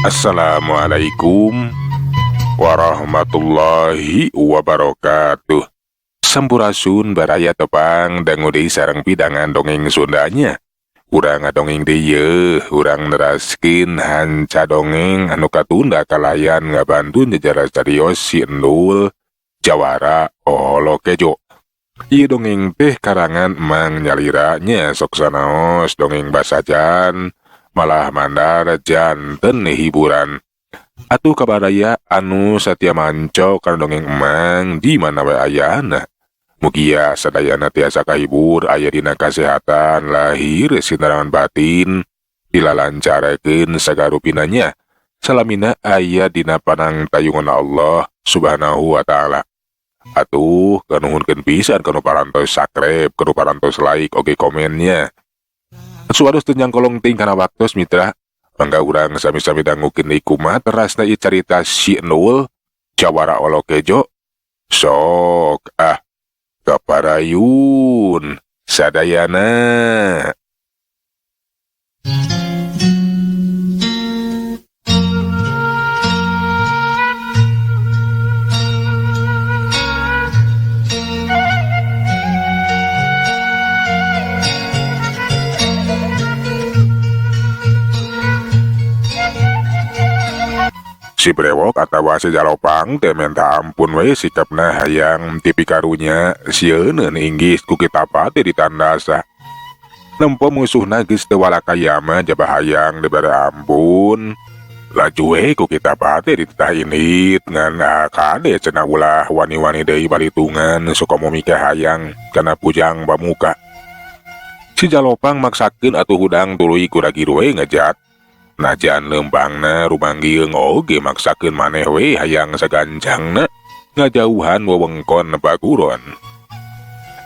Assalamualaikum warahmatullahi wabarakatuh. Sampurasun, baraya tepang dangu deui sareng pidangan dongeng Sundanya. Urang ngadongeng deui yeuh, urang neraskeun hanca dongeng anu katunda kalayan ngabantu nyejarah carios si Endul Jawara Olokejo. Ieu dongeng teh karangan Mang Nyalira nya, sok sanaos dongeng basajan malah mandar janten hiburan. Atuh kabaraya anu satia manco kana dongeng Emang di mana we ayana. Mugia sadayana tiasa kahibur, aya dina kasehatan lahir sinarangan batin, dilalancarkeun sagarupinanya. Salamina aya dina panang tayungan Allah Subhanahu wa Ta'ala. Atuh kanuhunkeun pisan kanu parantos subscribe, kanu parantos like, oge komennya. Supados teu nyangkolong teuing kana waktos, mitra. Mangga urang sami-sami dangukeun deui kumaha terasna ieu carita si Endul Jawara Olokejo. Sok ah, kaparayun sadayana. Si Brewok atawa si Jalopang teh minta ampun we, sikapna hayang dipikarunya, sieuneun inggis ku Kitapa teh ditandasa. Nempo musuhna geus teu walakaya mah jaba hayang dibere ampun. Laju we ku Kitapa teh dititah indit, ngan ah, kade cenah, ulah wani-wani deui balitungan sukomo mika hayang kana Kujang Bamuka. Si Jalopang maksakeun atuh hudang tuluy kuragir we ngejat. Najan lempangna rumanggieung oge maksakeun maneh we hayang sagancangna ngajauhan wewengkon Paguron.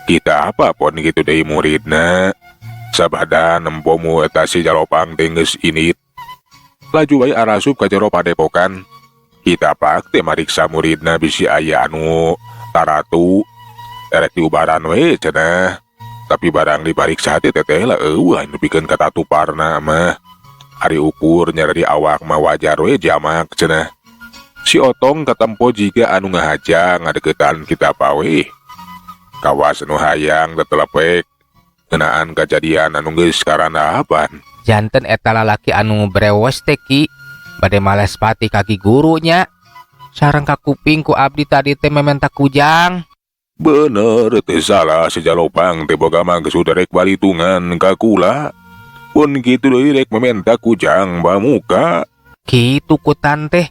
Kita apa pon gitu deui muridna. Sabada nempo mu eta si Jalopang teh geus indit. Laju wae arasup ka jero padepokan. Kita pak teh mariksa muridna bisi aya anu taratu. Erek diubaran we cenah. Tapi barang dipariksa teh teteh lah euweuh anu pikeun katatuparna mah. Ari ukur nyeri awak mah wajar we jamak cenah. Si Otong katempo jiga anu ngahaja ngadeukeutan kita pawe. Kawas nu hayang tetelepek ngeunaan kajadian anu geus karandapan. Janten eta lalaki anu brewos teh, Ki, bade males pati ka Ki Gurunya. Sareng kakuping ku abdi tadi teh mementa kujang. Bener teh salah, si Jalopang teh boga mah geus rek balitungan ka kula. Pun kitu deui rek mementa Kujang Bamuka. Kitu kutan teh.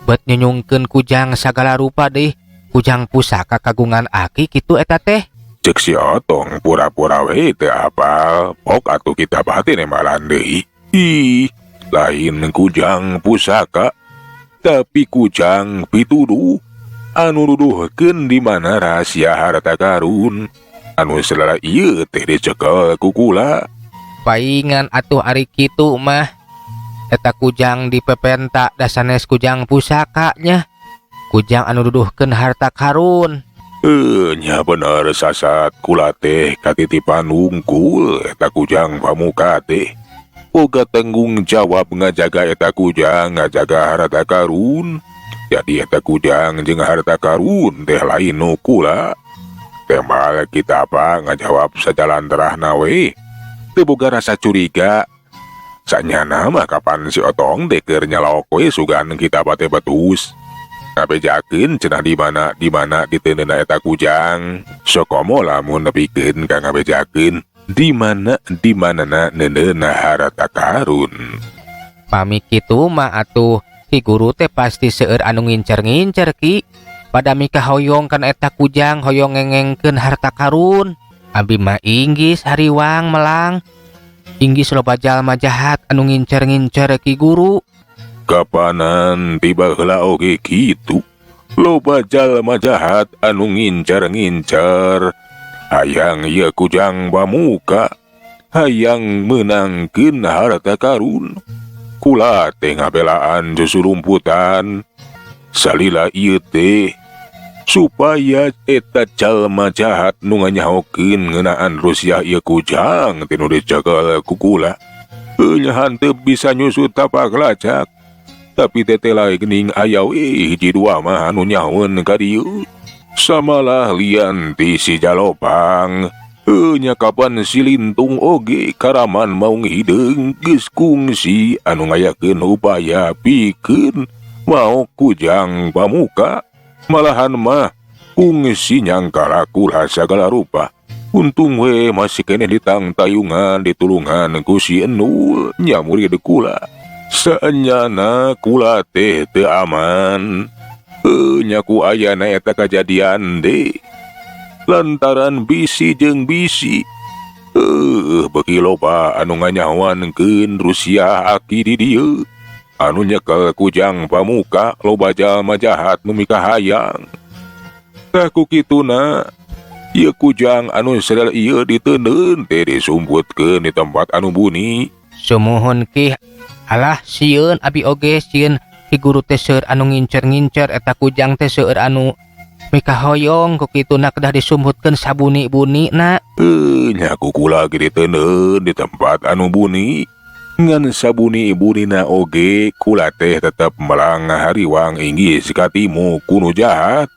Bet nyunyungkeun kujang sagala rupa deh. Kujang pusaka kagungan aki kitu eta teh. Cek si Otong pura-pura we teu apal, pok atuh kita batin nembalan deui. Ih, lain kujang pusaka, tapi kujang pituduh. Anu nuduhkeun di mana rahasia harta karun. Anu selala ieu teh dicekel ku kula. Paingan atuh ari kitu mah. Eta kujang dipepenta da sanes kujang pusakanya. Kujang anu duduhkeun harta karun. Eh, nya bener, sasat kula teh katitipan wungkul eta Kujang Pamuka teh. Boga tanggung jawab ngajaga eta kujang, ngajaga harta karun. Jadi eta kujang jeung harta karun teh lain nu kula. Tembal kita apa ngajawab sajalan terahna we. Teu boga rasa curiga. Sanyana mah kapan si Otong teh keur nyalok we sugan kita teh betus. Ngabejakeun cenah di mana di mana diteundeuna eta kujang. Sokomo lamun nepikeun ka ngabejakeun di mana di manana neundeuna harta karun. Pami kitu mah atuh Ki Guru teh pasti seueur anu ngincer-ngincer, Ki. Pada mika hoyong kan eta kujang, hoyong ngengengkeun harta karun. Abi mah inggis hariwang melang. Inggis loba jalma jahat anu ngincer-ngincer Ki Guru. Kapanan tiba heula oge kitu. Loba jalma jahat anu ngincer-ngincer. Hayang ieu Kujang Bamuka. Hayang meunangkeun harta karun. Kula teh ngabelaan susurumputan. Salila ieu teh supaya eta jalma jahat nu nganyahokeun ngeunaan rusiah ieu kujang teh nu dicekel ku kula. Heunya hanteu bisa nyusut tapak lacak. Tapi tetela geuning aya we hiji dua mah anu nyahoeun ka dieu. Samalah lian ti si Jalopang. Nya kapan si Lintung oge karaman maung hideung geus kungsi anu ngayakeun upaya pikeun maok kujang pamuka. Malahan mah kungsi nyangkala kula sagala rupa. Untung we masih keneh ditangtayungan ditulungan ku si Enul nya murid kula. Saenyana kula teh teu aman. Nya ku ayana eta kajadian deui. Lantaran bisi jeung bisi. Beuki loba anu nganyahoankeun Rusia aki di dieu. Anu nyekel kujang pamuka loba jalma jahat nu mikahayang. Tah ku kituna ieu kujang anu sedel ieu diteundeun teh disumputkeun di tempat anu buni. Sumuhun, Ki. Alah, sieun abi oge, sieun Ki Guru teh seueur anu ngincer-ngincer eta kujang teh, seueur anu mikahoyong, ku kituna kedah disumputkeun sabuni-buni na. Nya ku kula ge diteundeun di tempat anu buni. Ngan sabuni-bunina oge kula teh tetep melang hariwang inggis katimu ku nu jahat.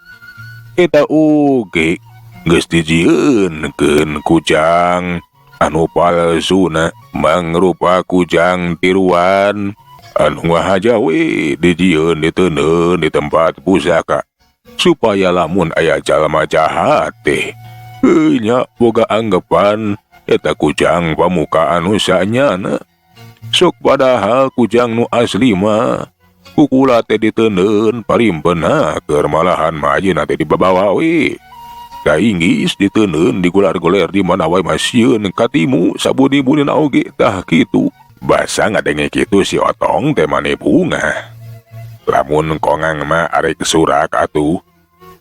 Eta oge geus dijieunkeun kujang anu palsuna mangrupa kujang tiruan anu ngahaja we dijieun diteundeun di tempat pusaka supaya lamun aya jalma jahat teh nya boga anggapan eta kujang pamuka anu sanyana. Sok padahal kujang nu asli mah ku kula teh diteundeun parimpeuna keur malahan mah ayeuna teh dibabawa we. Da inggis diteundeun digular-guler di mana wae mah sieun katimu sabuni-bunina oge tah kitu. Basa ngadenge kitu si Otong teh mani bungah. Lamun kongang mah arek surak atuh.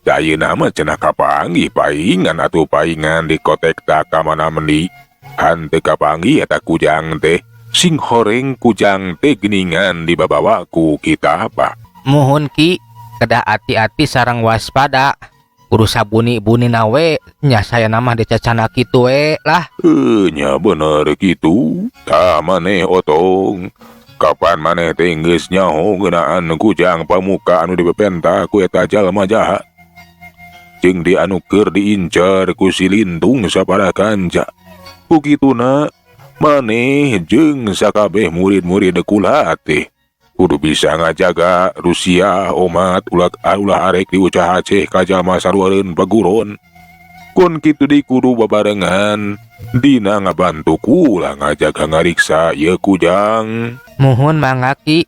Da ayeuna mah cenah kapanggih paingan atuh paingan di kotek tak ka mana mendi. Henteu kapanggih eta kujang teh. Sing horeng kujang teh geuningan dibabawa ku kita apa. Muhun, Ki, kedah ati-ati sareng waspada. Kudu sabuni-bunina we nya, sayana mah dicacana kitu we lah. Nya bener kitu. Tah maneh, Otong. Kapan maneh teh geus nyaho ngeunaan kujang pamuka anu dipepenta ku eta jalma jahat. Jeung di anu keur diincar ku si Lintung sapara kanca. Ku kituna maneh jeung sakabeh murid-murid kula teh kudu bisa ngajaga Rusia omat ulah ulah arek diucah aceh ka jalma saluareun paguron. Kon kitu di kudu babarengan dina ngabantu kula ngajaga ngariksa ieu kujang. Muhun, mangga, Ki,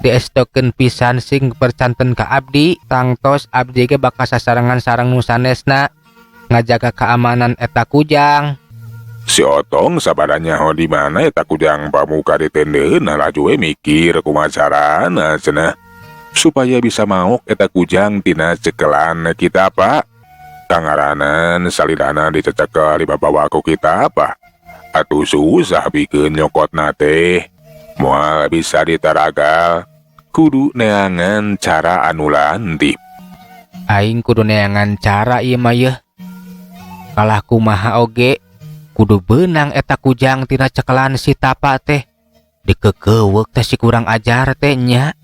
diestokeun pisan sing percanten ka abdi, tangtos abdi ge bakal sasarengan sareng nu sanesna ngajaga keamanan eta kujang. Si Otong sabada nyaho di mana eta kujang pamuka diteundeun, laju we mikir kumaha carana cenah supaya bisa maok eta kujang tina cekelan kita apa. Kangaranan salilana dicecekel dibabawa ku kita apa. Atuh susah pikeun nyokotna teh. Moal bisa ditaragal. Kudu neangan cara anu lantip. Aing kudu neangan cara ieu mah yeuh. Kalah kumaha oge kudu beunang eta kujang tina cekelan si Tapa teh. Dikekeuweuk teh si kurang ajar teh nya.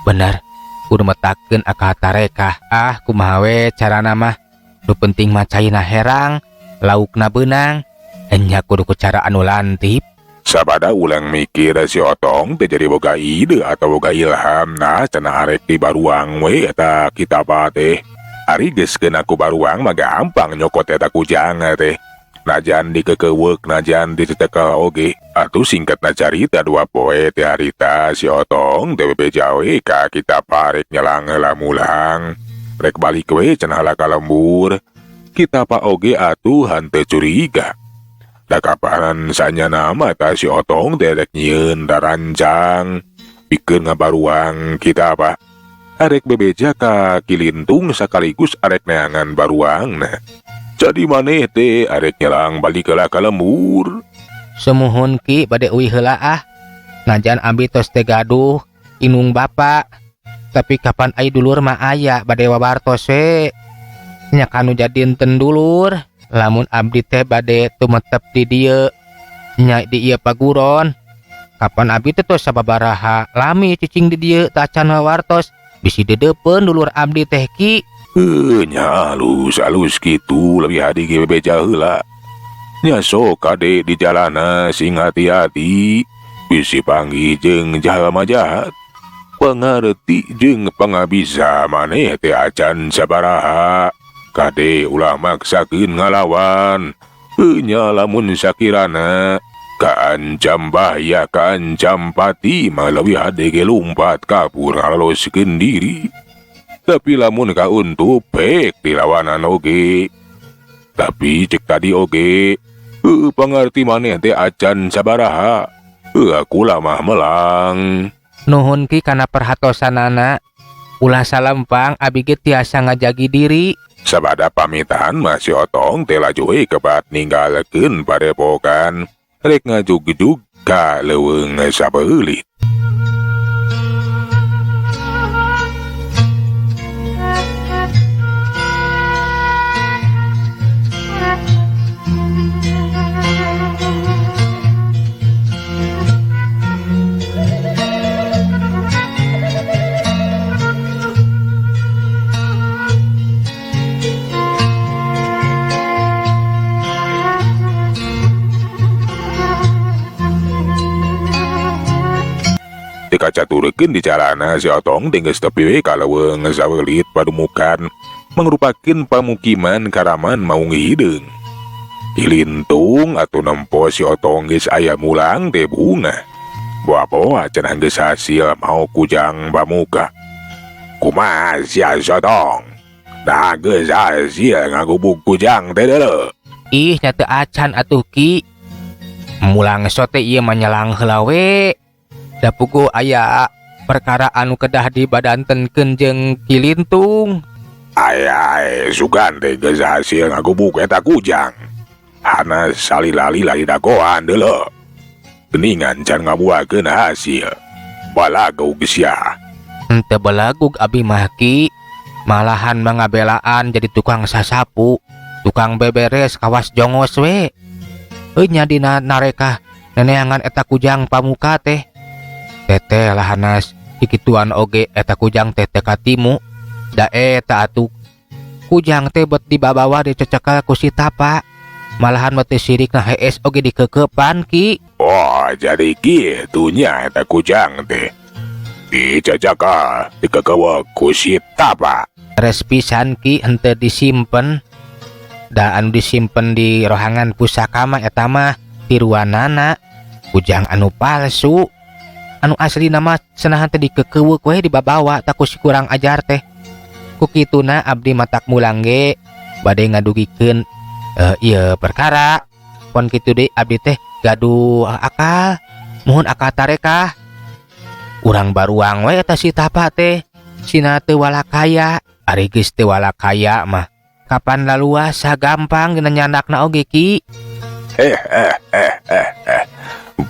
Bener, kudu metakeun akal tarekah. Ah, kumaha we carana mah. Nu penting mah caina herang, laukna beunang. Enya kudu ku cara anu lantip. Sabada ulang mikir si Otong teh jadi boga ide atau boga ilham, nah cenah arek di baruang we eta kita apa teh. Ari geus keun ku baruang mah gampang nyokot eta kujang teh. Najan dikekeuweuk, najan dicekel oge. Atuh singkatna carita 2 poe teh harita si Otong teh bebeja we ka kita arek nyelang heula mulang. Rek balik we cenah ka lembur. Kita pa oge atuh henteu curiga. Da kapanan sanyana mah ta si Otong teh rek nyieun darancang pikeun ngabaruang kita apa. Arek bebeja ka Ki Lintung sekaligus arek neangan baruangna. Jadi maneh teh arek nyelang balik heula ka lembur. Sumuhun, Ki, bade uih heula ah. Najan abdi tos teu gaduh indung bapa. Tapi kapan ai dulur mah aya bade wabartos we. Nya kanu jadi enten dulur. Lamun abdi teh bade tumetep di dieu nya di ieu paguron. Kapan abi teh tos sababaraha lami cicing di dieu tacan wartos bisi dedeupeun dulur abdi teh Ki. Nya alus alus kitu lebih hade ge bebeja heula. Nya sok kade di jalana sing hati-hati bisi panggih jeung jalma jahat. Pangarti jeung pangabisa maneh teh acan sabaraha. Kade ulah maksakeun ngalawan. Nya lamun sakirana kaancam bahaya kaancam pati mah leuwih hade ge lumpat kabur ngaloloskeun diri. Tapi lamun kauntup pek dilawanan oge. Tapi cek tadi oge, pangarti maneh teh acan sabaraha. Aku lamah melang. Nuhun Ki kana perhatosanana. Ulah salempang abi ge tiasa ngajagi diri. Sabada pamitan mah si Otong teh laju we kebat ninggalkeun padepokan. Rek ngajug-jug ka leuweung sabeulit. Dikacaturkeun di jalana si Otong teh geus tepi we ka leuweung saweulit padumukan mangrupakeun pamukiman karaman maung hideung. Dilintung atuh nempo si Otong geus aya mulang teh bunga. Boa-boa cenah geus hasil mau kujang pamuka. Kumaha sia Otong? Nah geus hasil ngagubug kujang teh deuleu. Ih nya teu acan atuh Ki. Mulang sote ieu mah nyelang heula we. Da puguh aya perkara anu kedah dibadantenkeun jeung Ki Lintung. Aya sugan teh geus hasil ngagubug eta kujang. Hana salila-lila didagoan deuleu. Geningan can ngabuakeun hasil. Balagug sia. Henteu balagug abi mah Ki. Malahan mangabelaan jadi tukang sasapu, tukang beberes kawas jongos we. Euy nya dina narekah neneangan eta kujang pamuka teh. Teteh lah hanas kikituan oge eta kujang teh teu katimu. Da eta atuh kujang teh bet dibabawa dicecekal ku si Tapa. Malahan mah teu sirik na hees oge dikekepan Ki. Oh jadi kitu nya eta kujang teh. Dicecekal dikekewa ku si Tapa. Res pisan Ki henteu disimpen. Da anu disimpen di rohangan pusaka mah eta mah tiruanana kujang anu palsu. Anu asli nama senahan teh dikekeuweuk we dibabawa tak ku si kurang ajar teh. Ku kituna abdi matak mulang ge bade ngadugikeun ieu perkara. Pon kitu deui abdi teh gaduh akal. Muhun akal tarekah. Urang baruang we eta si Tapa teh. Sina teu walakaya. Ari geus teu walakaya mah kapan laluasa gampang dina nyandakna oge Ki.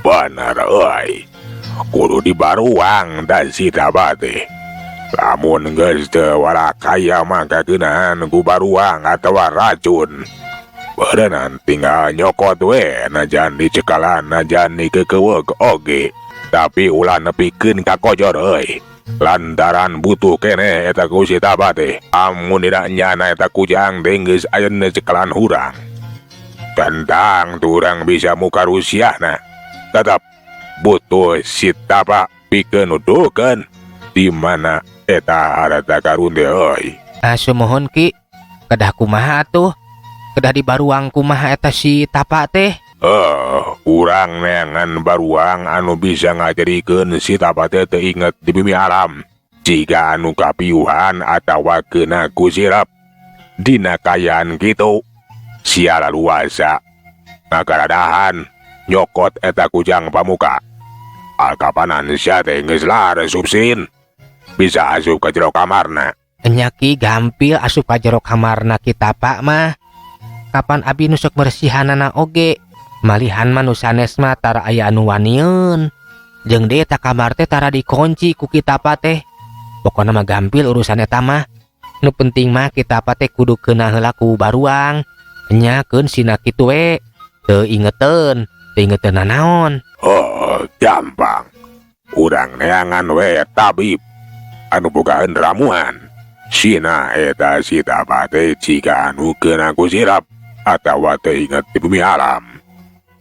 Bener euy. Kudu dibaruang da si Tapa teh. Lamun geus teu walakaya mah kageunaan ku baruang atawa racun. Beureunan tinggal nyokot we najan dicekalan najan dikekeuweuk oge. Tapi ulah nepikeun ka kojor euy. Lantaran butuh keneh eta ku si Tapa teh. Amun dina nyana eta kujang teh geus aya dina cekalan hurang. Tentang turang bisa muka rusiahna. Tetep butuh si Tapa pikeun nuduhkeun di mana eta harta karun teh euy. Sumuhun Ki, kedah kumaha atuh? Kedah dibaruang kumaha eta si Tapa teh? Urang neangan baruang anu bisa ngajadikeun si Tapa teh teu inget di bumi alam. Jika anu kapiuhan atawa kena ku sirap dina kayaan kitu sia laluasa ngagaradahan nyokot eta kujang pamuka. Alkapanan sia teh geus laresub sin bisa asup ka jero kamarna. Nya Ki gampil asup ka jero kamarna Ki Tapa mah. Kapan abi nu sok bersihanana oge. Malihan mah nu sanes mah tara aya anu wanieun. Jeung deui eta kamar teh tara dikunci ku Ki Tapa teh. Pokona mah gampil urusan eta mah. Nu penting mah Ki Tapa teh kudu keuna heula ku baruang. Nya keun sina kitu we. Teu ingeteun, teu ingeteun nanaon. Oh, Oh, gampang. Urang neangan we tabib anu bogaan ramuan. Sina eta si Tapa teh jiga anu kena ku sirap atawa teu inget di bumi alam.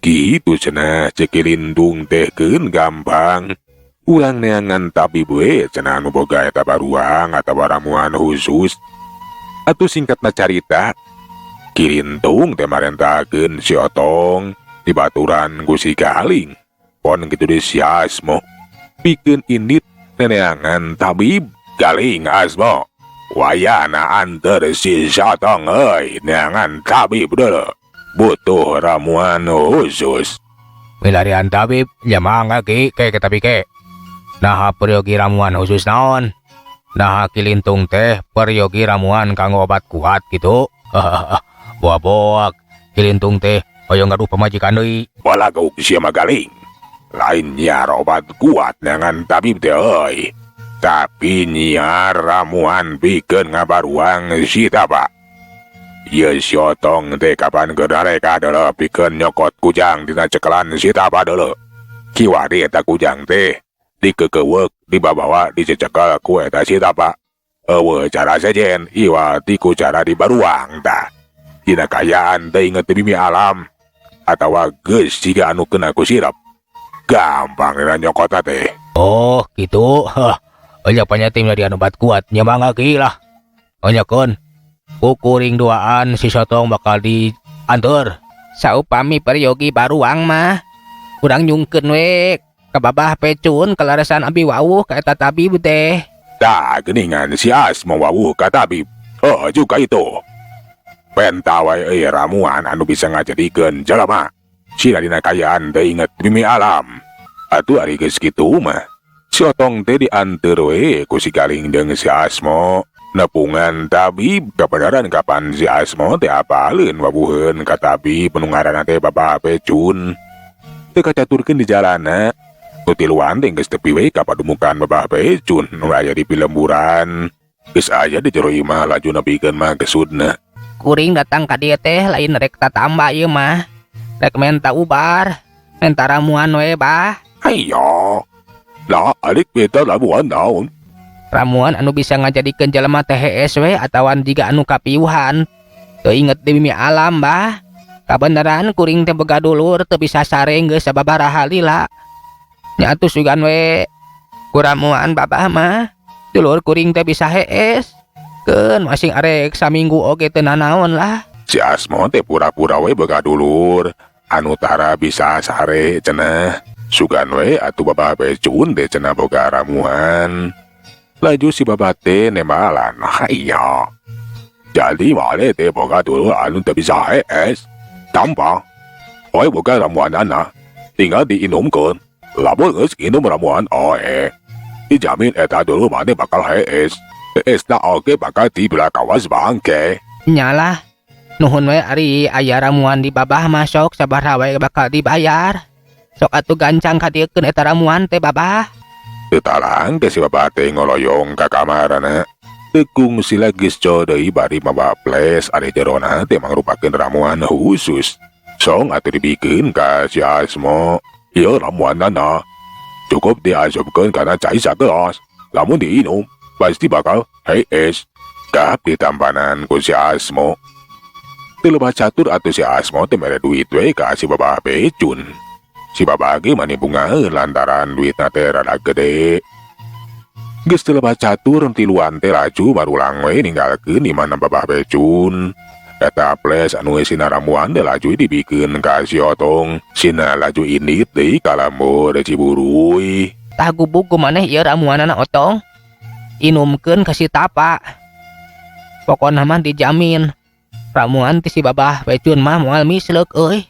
Kitu cenah cek Ki Lintung teh, keun gampang. Urang neangan tabib we cenah anu boga eta baruang atawa ramuan khusus. Atuh singkatna carita, Ki Lintung teh marentakeun si Otong dibaturan ku si Galing. Pon kitu deui si Asmo. Pikeun indit neneangan tabib. Galing, Asmo. Wayahna anter si Sotong euy neangan tabib deuleu. Butuh ramuan khusus. Milarian tabib, ya mangga, Ki, ke ke tapi ke. Nah, peryogi ramuan khusus naon? Nah, Ki Lintung teh peryogi ramuan kanggo obat kuat gitu. Boa-boa Ki Lintung teh hoyong gaduh pamajikan deui. Balaguk sia mah, Galing. Lain nyiar obat kuat neangan tabib teh euy. Tapi nyiar ramuan pikeun ngabaruang si Tapa. Ieu si Otong teh kapan keur dareka deuleu pikeun nyokot kujang dina cekelan si Tapa deuleu. Kiwari eta kujang teh dikekeuweuk, dibabawa, dicecekel ku eta si Tapa. Euweuh cara sejen iwa ti ku cara dibaruang tah. Dina kaayaan teu inget di bumi alam atawa geus jiga anu kena ku sirap. Gampang dina nyokotna teh. Oh, gitu. Hah. Nya panya teh milarian obat kuat nya, mangga, Ki, lah. Nya keun. Ku kuring duaan si Sotong bakal dianteur. Saupami peryogi baruang mah urang nyungkeun we ka Babah Pecun, kaleresan abi wawuh ka eta tabib teh. Tah, geningan si Asmo wawuh ka tabib. Oh, juga itu. Penta wae euy ramuan anu bisa ngajadikeun jelema. Sina dina kaayaan teu inget bumi alam. Atuh ari geus kitu mah. Si Otong teh dianteur we ku si Galing jeung si Asmo. Nepungan tabib kebenaran kapan si Asmo teh apaleun wawuheun ka tabib nu ngaranna teh Babah Pecun. Teu kacaturkeun di jalana. Nu tiluan teh geus tepi we ka padumukan Babah Pecun nu aya di pilemburan. Geus aya di jero imah laju nepikeun mah gesudna. Kuring datang ka dieu teh lain rek tatamba ieu mah. Rek menta ubar, menta ramuan we, Bah. Ayo. Lah, alik beta ramuan naon? Ramuan anu bisa ngajadikeun jelema teh hees we atawa jiga anu kapiuhan. Teu inget di bumi alam, Bah. Kabeneran kuring teh boga dulur teu bisa sare geus sababaraha lila. Nya atuh sugan we ku ramuan Babah mah dulur kuring teh bisa hees. Keun masing arek saminggu oge teu nanaon lah. Si Asmo teh pura-pura we boga dulur anu tara bisa sare cenah. Sugan we atuh Babah Pecun teh cenah boga ramuan. Laju si Babah teh nembalan. Iya. Jadi maneh teh boga dulur anu teu bisa hees. Gampang. Oe boga ramuanana. Tinggal diinumkeun. Lamun geus inum ramuan oe, dijamin eta dulur maneh bakal hees. Heesna oge bakal dipilakawas bangke. Nyalah. Nuhun we ari aya ramuan di Babah mah, sok sabaraha wae bakal dibayar. Sok atuh gancang kadieukeun eta ramuan teh, Babah. Teu talang ke si Babah teh ngoloyong ka kamarana. Teu kungsi geus deui bari mawa flash ari jerona teh mangrupakeun ramuan khusus. Song atuh dibikeun ka si Asmo. Ieu ramuanana. Cukup diasupkeun kana cai sagelas. Lamun diinum pasti bakal hees. Kap ditampanan ku si Asmo. Teu loba catur atuh si Asmo teh mere duit we ka si Babah Pecun. Si Babah ge mani bungaheun lantaran duitna teh rada gede. Geus teu loba catur, tiluan teh laju marulang we ninggalkeun imahna Babah Pecun. Eta flash anu eusina ramuan teh laju dibikeun ka si Otong. Sina laju indit deui ka lembur Ciburuy. Tah, gubuk ku maneh ieu ramuanana, Otong. Inumkeun ka si Tapa. Pokona mah dijamin ramuan ti si Babah Pecun mah moal misleuk euy.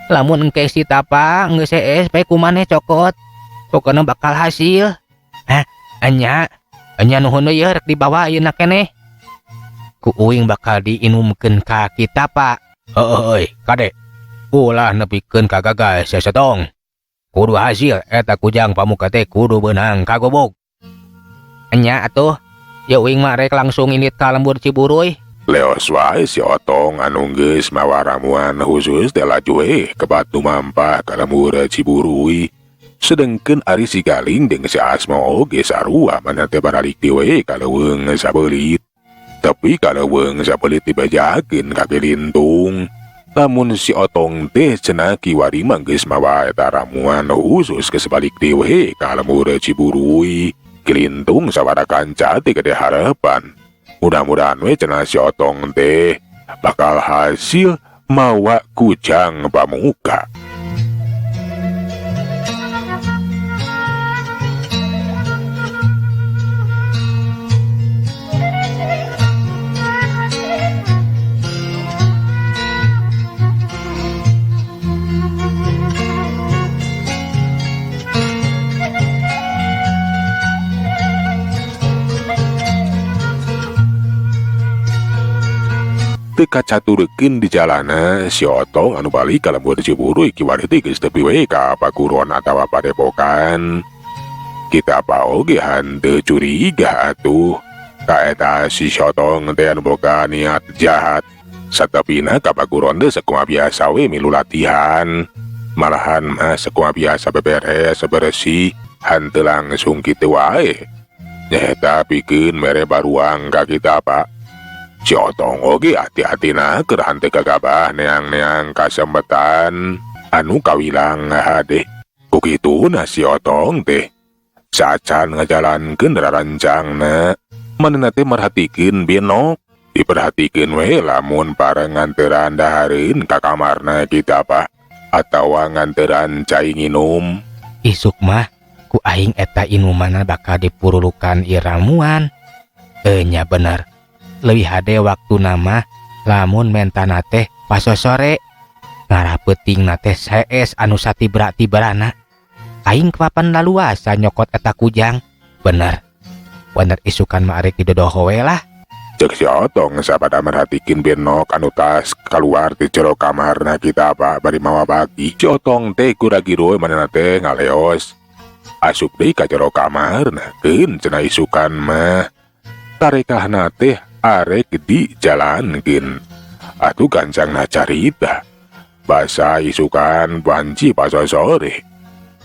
Lamun engke si Tapa geus hees bae ku maneh cokot. Pokona bakal hasil. Hah, enya. Enya, nuhun we, ieu rek dibawa ayeuna keneh. Ku uing bakal diinumkeun ka Ki Tapa. Heueuh euy, kade. Ulah nepikeun ka gagal sia, Sotong. Kudu hasil eta kujang pamuka teh kudu beunang kagobog. Enya atuh. Ya uing mah rek langsung indit ka lembur Ciburuy. Leos wae si Otong anu geus mawa ramuan khusus teh laju we ke batu mampah ka lembur Ciburuy. Sedengkeun ari si Galing jeung si Asmo oge sarua manehna teh baralik deui we ka leuweung sabelit. Tapi ka leuweung sabelit dibejakeun ka Ki Lintung. Lamun si Otong teh cenah kiwari mah geus mawa eta ramuan khusus geus balik deui we ka lembur Ciburuy. Ki Lintung sabada kanca teh gede harapan. Mudah-mudahan we cenah si Otong teh bakal hasil mawa kujang pamuka. Teu kacaturekeun di jalana si Otong anu balik ka lembur Ciburuy kiwari teh geus tepi we ka paguron atawa padepokan. Kita apa oge hanteu curiga atuh ka eta si Otong teh anu boga niat jahat. Satepina ka paguron teh sakumaha biasa we milu latihan. Malahan mah sakumaha biasa beberes beresih hanteu langsung kitu wae. Nyaeta pikeun mere baruang ka kita apa. Si Otong oge hati-hatina keur hanteu gagabah neang-neang kasempetan anu kawilang hade. Ku kituna si Otong teh sacan ngajalankeun rarancangna, manehna teh merhatikeun Binok. Diperhatikeun we lamun pareng nganteran dahareun ka kamarna kita apa atawa nganteran cai nginum. Isuk mah ku aing eta inumanna bakal dipurulukan ieu ramuan. Nya bener. Leuwih hade waktu nama lamun mentana teh pasosore ngarah peutingna teh saes anu satibra-tibrana. Aing kapan laluasa nyokot eta kujang. Bener. Bener isukan mah arek didodoho we lah. Cek si Otong sabada merhatikeun Binok anu tas kaluar ti jero kamarna kita apa bari mawa bagi. Si Otong teh kuragiru manehna teh ngaleos. Asup deui ka jero kamarna keun cenah isukan mah. Tarekahna teh arek dijalankeun. Atuh gancangna carita. Basa isukan banci pasosore.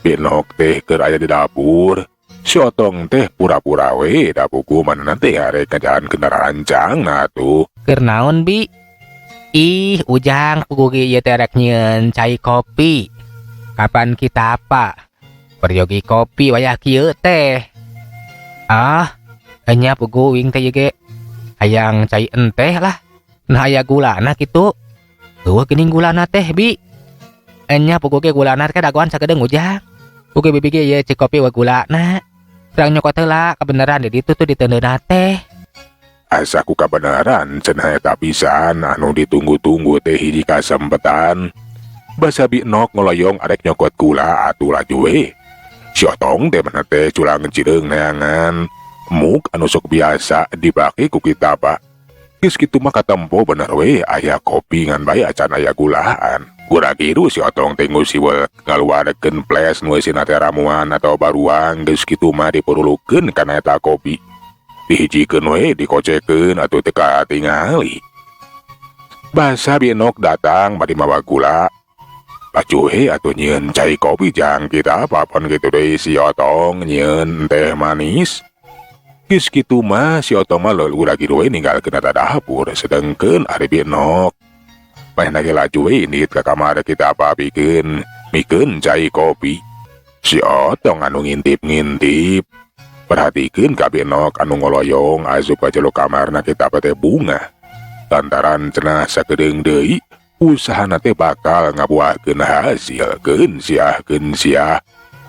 Binok teh keur aya di dapur. Si Otong teh pura-pura we da buku manehna teh arek ngajalankeun rancangna atuh. Keur naon bi? Ih, ujang puguh ge ieu teh rek nyieun cai kopi. Kapan kita apa? Peryogi kopi wayah kieu teh. Ah, enya puguh wing teh ieu ge. Hayang cai enteh lah. Nah aya gulana kitu. Eueuh geuning gulana teh bi. Enya puguh ge gulana teh dagoan sagedeung ujang. Puguh bibi ge ieu cai kopi we gulana. Urang nyokot heula kabeneran di ditu tuh diteundeuna teh. Asa ku kabeneran cenah eta pisan anu ditunggu-tunggu teh hiji kasempetan. Basa Binok ngoloyong arek nyokot gula atuh laju we. Si Otong teh mana teh culang cireung neangan. Muk anu sok biasa dibaki ku kita pak. Geus kitu mah katempo bener we aya kopi ngan bae acan aya gulaan. Gura-giru si Otong teh ngusiweul ngaluarkeun flash nu eusina teh ramuan atau baruang geus kitu mah dipurulukeun kana eta kopi. Dihijikeun we dikocekeun atuh teu katingali. Basa Binok datang bari mawa gula. Pacuhe atuh nyieun cai kopi jang kita apapun kitu deui si Otong nyieun teh manis. Geus kitu mah si Otong mah leuleung we ninggalkeun eta dapur sedengkeun ari Binok. Manehna ge laju we indit ka kamar kita apa pikeun mikeun cai kopi. Si Otong anu ngintip-ngintip. Perhatikeun ka Binok anu ngoloyong asup ka jero kamarna kita apa teh bunga. Lantaran cenah sakedeung deui usahana teh bakal ngabuahkeun hasil keun siah keun siah.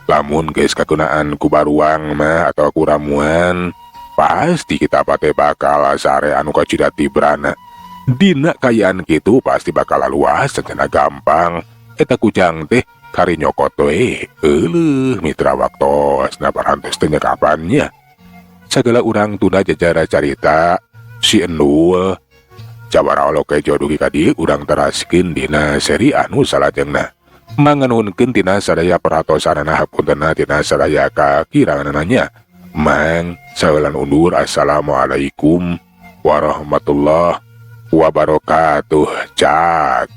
Lamun geus kagunaan ku baruang mah atau ku ramuan pasti kita pate bakal sare anu kacida tibrana. Dina kayaan kitu pasti bakal luas cenah gampang. Eta kujang teh kari nyokot we. Euleuh mitra waktos na parantos teh kapannya. Sagala urang tunda jajara carita si Endul. Jawara olo kejo dugi ka dieu urang teraskeun dina seri anu salajengna. Manganuhunkeun tina sadaya perhatosanana hapuntenna tina sadaya kakiranganna. Mang sawelan undur. Assalamualaikum warahmatullahi wabarakatuh. Cak.